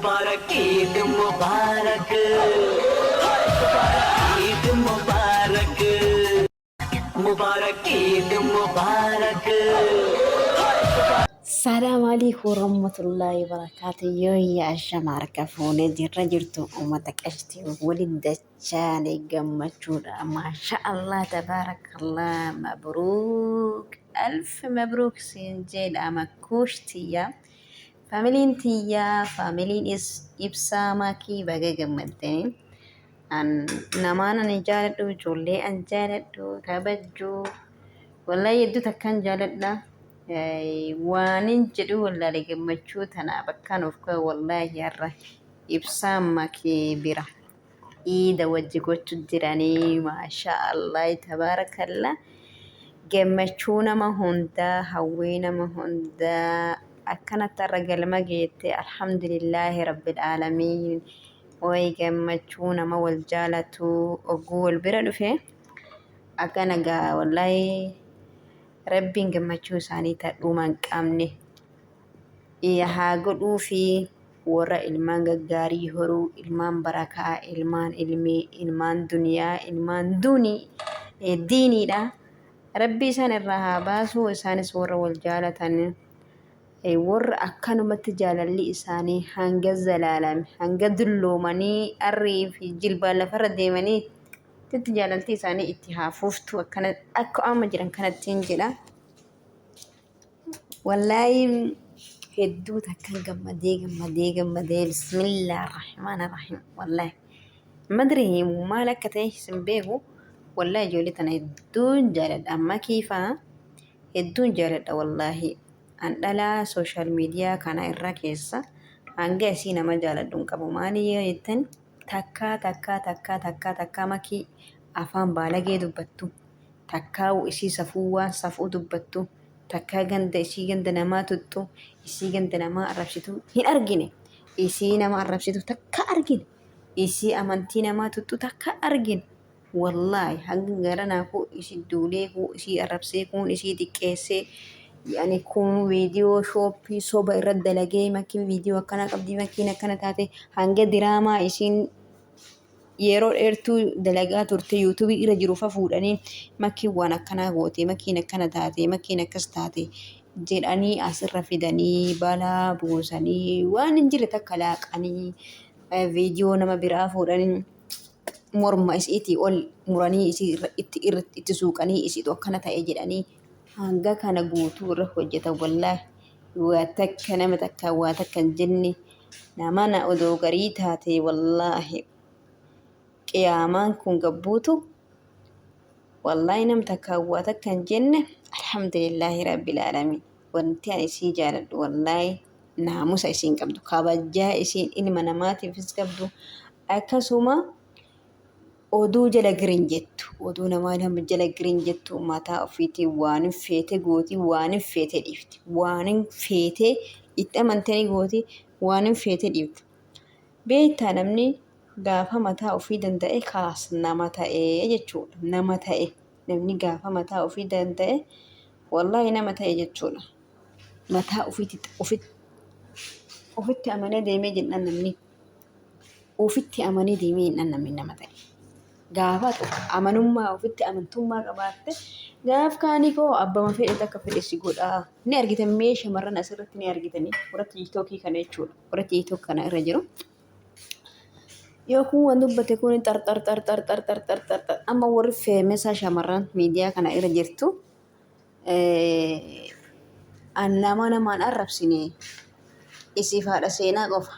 Mubarak Eid Mubarak Eid Mubarak Mubarak Eid Mubarak. Salaam alaikum warahmatullahi wabarakatuh. Yooyya ashama harka fuunee jirra jirtu uummata qashtii waliin dachaane gammachuudha. Maasha Allah tabaarakallah mabruuk alf mabruuk siin jedha makkuush tiyya. Faamiliin tiyya faamiliin ibsaa makii baga gammaddanii. An namaan ani jaaladhu ijoollee an jaaladhu kabajju wallahi hedduu takkan jaaladha. Waanin jedhu wallaale gammachuu tana bakkaan of ka'u wallahi har'a ibsaa makii bira iida wajji gochu jiranii maashaa Allah tabaarakallaa gammachuu nama hundaa hawwii nama hundaa akkanatti har'a galma geette alhamdulillaahi rabbil aalamiin. Way gammachuu nama wal jaalatu ogguu wal bira dhufe akkana gaa wallaahi rabbiin gammachuu isaanii ta dhuma hin qabne haa godhuu fi warra ilmaan gaggaarii horuu ilmaan barakaa ilmaan ilmii ilmaan duniyaa ilmaan duunii diiniidha rabbi isaan irraa haa baasuu isaanis warra wal jaalatan Warra akkanumatti jaalalli isaanii hanga zalaalam hanga dulloomanii arrii fi jilbaan lafarra deemanii itti jaalalti isaanii itti haa fuftu akkana akka amma jiran kanattiin jedha. Wallaahi hedduu takkan gammadee gammadee gammadee bismillah rahmaan rahim wallaahi madri maal akka ta'e hin beeku wallaahi ijoollee tana hedduun jaaladha amma kiifaa hedduun jaaladha wallaahi. An dhalaa social media kana irra keessa hanga isii nama jaaladhu hin qabu. Maali yoo jettan takkaa takkaa takkaa takkaa takkaa makii afaan baalagee dubbattu takkaa isii safuu waan safuu dubbattu takkaa ganda isii ganda namaa tuttu isii ganda namaa arrabsitu hin argine isii nama arrabsitu takka argine isii amantii namaa tuttu takka argine. Wallaahi hanga garanaa koo isi duulee koo isii arrabsee kuun isii xiqqeessee yani kuun viidiyoo shooppii soba irra dalagee makiin viidiyoo akkanaa qabdii makiin akkana taate hanga diraamaa isiin yeroo dheertuu dalagaa turte yuutuubii irra jiru fa fuudhanii makiin waan akkanaa goote makiin akkana taate makiin akkas taate jedhanii asirra fidanii balaa buusanii waan hin jirre takka laaqanii viidiyoo nama biraa fuudhanii morma isiitii ol muranii isii irra itti irra itti suuqanii isiitu akkana ta'e jedhanii hanga kana guutuu irra hojjetan wallaahi waa takka nama takka waa takka hin jenne namana odoo garii taate wallaahi qiyaamaan kun gabbuutu wallaahi nam takka waa takka hin jenne alhamdulillaahi rabbil aalamiin wanti ani isii jaaladhu wallaahi naamusa isiin qabdu kabajaa isiin ilma namaatiifis qabdu akkasuma oduu jala girin jettu oduu namaa nama jala girin jettu mataa ofiitiin waan hin feete gooti waan hin feete dhiifti waan hin feete itti amantanii gooti waan hin feete dhiifti beektaa namni gaafa mataa ofii danda'e kaas nama ta'ee jechuudha nama ta'e namni gaafa mataa ofii danda'e wallaahi nama ta'e jechuudha. Mataa ofiitti ofitti ofitti amanee deemee jennaan namni ofitti amanee deemee jennaan namni nama ta'e. Gaafa amanummaa ofitti amantummaa qabaatte gaaf kaanii koo abbama fedhe takka fedhe si godhaa. Ni argitan mee shamarran asirratti ni argitanii warra tiiktookii kana jechuudha. Warra tiiktook kana irra jiru. Yoo kun waan dubbate kun xarxar xarxar xarxar xarxar amma warri feemesaa shamarran miidiyaa kana irra jirtu. An nama namaan arrabsine isiif haadha seenaa qofa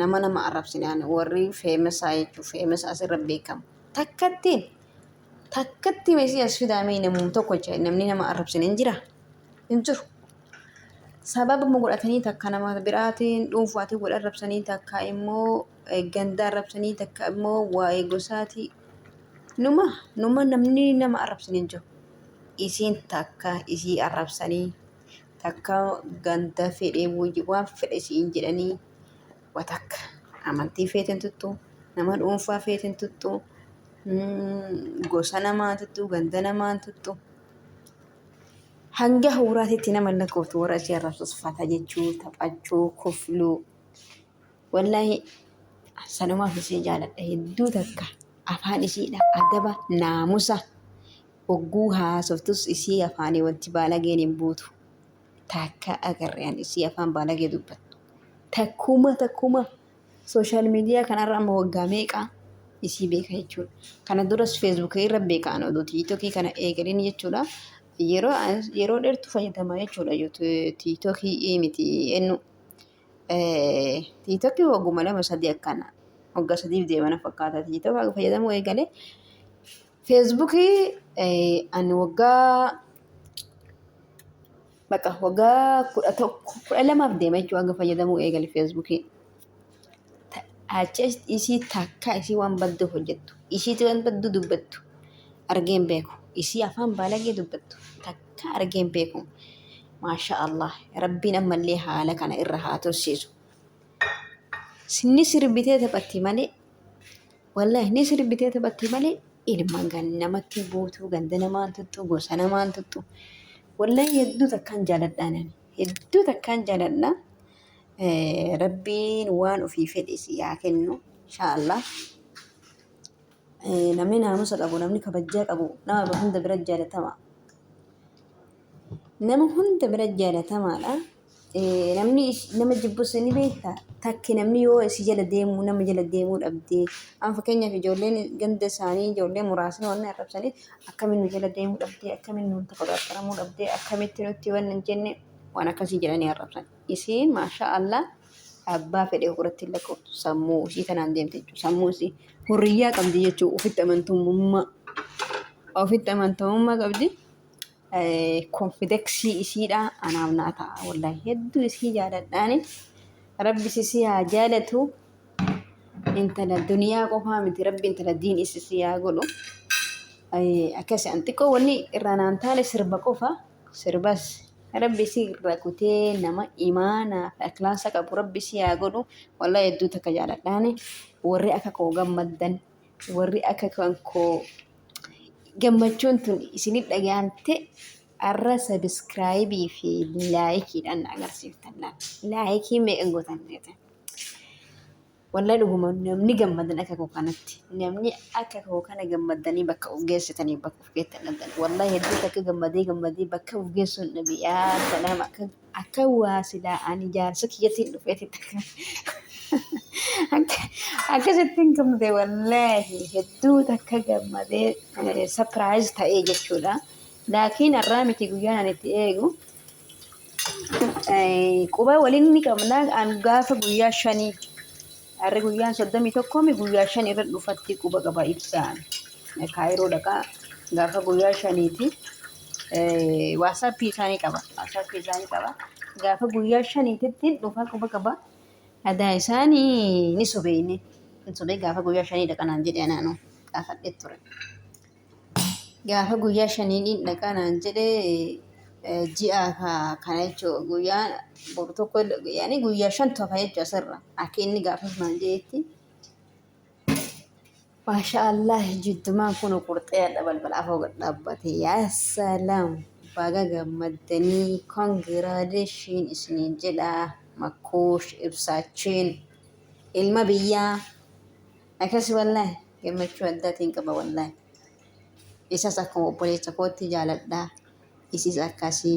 nama nama arrabsine ani warri feemesaa jechuun feemesa asirra beekamu takkattiin takkatti mesii as fidaamee namum tokko jecha namni nama arrabsine hin jira hin jiru. Sababuma godhatanii takka nama biraatiin dhuunfaatiin wal arrabsanii takka immoo ganda arrabsanii takka immoo waa'ee gosaatii numa numa namni nama arrabsine hin jiru. Isiin takka isii arrabsanii takka ganda fedhe waan fedhe isiin jedhanii wa takka amantii feeten tuttu nama dhuunfaa feeten tuttu gosa namaa tuttu ganda namaa tuttu hanga hawuraatitti nama lakkooftu warra isii arrabsus fata jechuu taphachuu kofluu. Wallaahi sanumaaf isii jaaladha hedduu takka afaan isiidha adaba naamusa hogguu haasoftus isii afaanii wanti baalageen hin buutu. Takka agarre an isii afaan baalagee dubbattu. Takkuma takkuma social media kanarra amma waggaa meeqa isii beeka jechuudha. Kana duras feesbuukii irra beeka an oduu tiiktookii kana eegalin jechuudha. Yeroo yeroo dheertuu fayyadama jechuudha tiiktookii miti ennu tiiktookii wagguma lama sadii akkana waggaa sadiif deema na fakkaata tiiktookii fayyadamuu eegale. Feesbuukii ani waggaa Baqa waggaa 11 12f deema jechuudha hanga fayyadamuu eegale feesbuukii. Achi isii takka isii waan badduu hojjettu isiitti waan badduu dubbattu argee hin beeku. Isii afaan baalagee dubbattu takka argee hin beeku. Maasha Allah rabbiin ammallee haala kana irra haa tursiisu. Ni sirbitee taphatti malee Wallahi ni sirbitee taphatti malee ilma namatti buutuu ganda namaan tuttu gosa namaan tuttu. Wallahi hedduu takkaan jaaladhaan ani hedduu takkaan jaaladha. Rabbiin waan ofii fedhe si haa kennu inshaallah. Namni naamusa qabu namni kabajjaa qabu nama hunda bira jaalatama. Nama hunda bira jaalatamaadha. Namni nama jibbus ni beekta. Takki namni yoo si jala deemu nama jala deemuu dhabdee. Amma fakkeenyaaf ijoolleen ganda isaanii ijoollee muraasni waan arrabsaniif akkamiin nu jala deemuu dhabdee akkamiin nu taqoxaxaramuu dhabdee akkamitti nutti waan hin jenne waan akkasii jedhanii arrabsan. Isiin maashaa Allah abbaa fedhe ofirratti hin lakkooftu sammuu isii tanaan deemte jechuudha. Sammuu isii hurriyyaa qabdi jechuudha ofitti amantummaa ofitti amantamummaa qabdi. Konfideksii isiidha anaaf naa ta'a wallahi hedduu isii jaaladhaani rabbi sisi haa jaalatu intala duniyaa qofaa miti rabbi intala diin isi si haa godhu akkasi an xiqqoo wanni irraa naan taane sirba qofa sirbas rabbi si irra kutee nama imaanaa fi akhlaasa qabu rabbi si haa godhu wallahi hedduu takka jaaladhaani warri akka koo gammaddan warri akka kan koo gammachuun tun isinit dhaga'amte har'a sabiskiraayibii fi laayikiidhaan na agarsiiftan laal. Laayikii meeqa gootan jetan. Wallahi dhuguma namni gammadan akka koo kanatti namni akka koo kana gammadanii bakka of geessitanii bakka of geettan dhabdan. Wallahi hedduu takka gammadee gammadee bakka of geessu hin dhabe yaa salaam akka akka waa silaa ani jaarsa kiyyattiin dhufeeti takka akkasittiin gammade wallaahi hedduu takka gammadee sapiraayiz ta'ee jechuudha. Laakiin har'aa miti guyyaan ani itti eegu quba waliin ni qabna an gaafa guyyaa shanii har'i guyyaan 31 mi guyyaa 5 irra dhufatti quba qaba ibsaan kaayiroo dhaqaa gaafa guyyaa shaniiti waasaappii isaanii qaba waasaappii isaanii qaba gaafa guyyaa shaniititti dhufa quba qaba adaa isaanii ni sobee inni ni sobee gaafa guyyaa shanii dhaqanaan jedhe anaanoo gaafadhee ture. Gaafa guyyaa shanii niin dhaqaa naan jedhe ji'a kana jechuun guyyaa boru tokko yaani guyyaa shantu hafa jechuudha asirra akka inni gaafas naan jedhetti. Maasha Allah jiddumaan kun qurxee hadha balbala afoo gad dhaabbate yaa salaam baga gammaddanii congratulation isiniin jedha makkuush ibsaachiin ilma biyyaa Akkasi wallaahi gammachuu addaatiin qaba wallaahi. Isas akkuma obboleessa kootti jaaladha. Isis akkasii.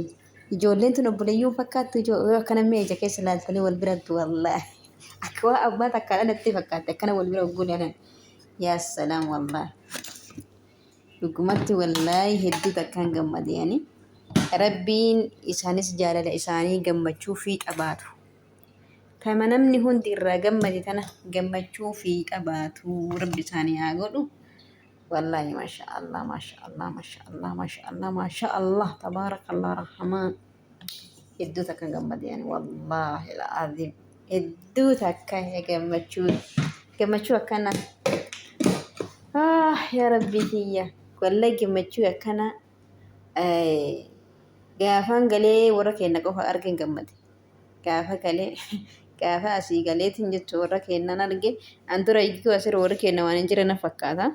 Ijoolleen tun obboleeyyuu fakkaattu yoo akkana mee ija keessa ilaaltanii wal biratti wallaahi. Akka waa abbaa takkaa dhalattee fakkaatti akkana wal bira hogguu ilaalan. Yaa salaam wallaahi. Dhugumatti wallaahi hedduu takkaan gammade ani. Rabbiin isaanis jaalala isaanii gammachuu fiixa baatu. Tama namni hundi irraa gammade tana gammachuu fiixa baatu rabbi isaanii haa godhu. Wallaahi maasha Allah maasha Allah maasha Allah maasha Allah maasha Allah tabaarakallah rahmaan. Hedduu takka gammade ani wallaahi al'aziim hedduu takka gammachuu gammachuu akkana ah yaa rabbii kiyya wallahi gammachuu akkana gaafaan galee warra keenya qofa argeen gammade. Gaafa galee gaafa asii galeetiin jechuun warra keennan arge an dura iyyuu asirra warri keenya waan hin jirre na fakkaata.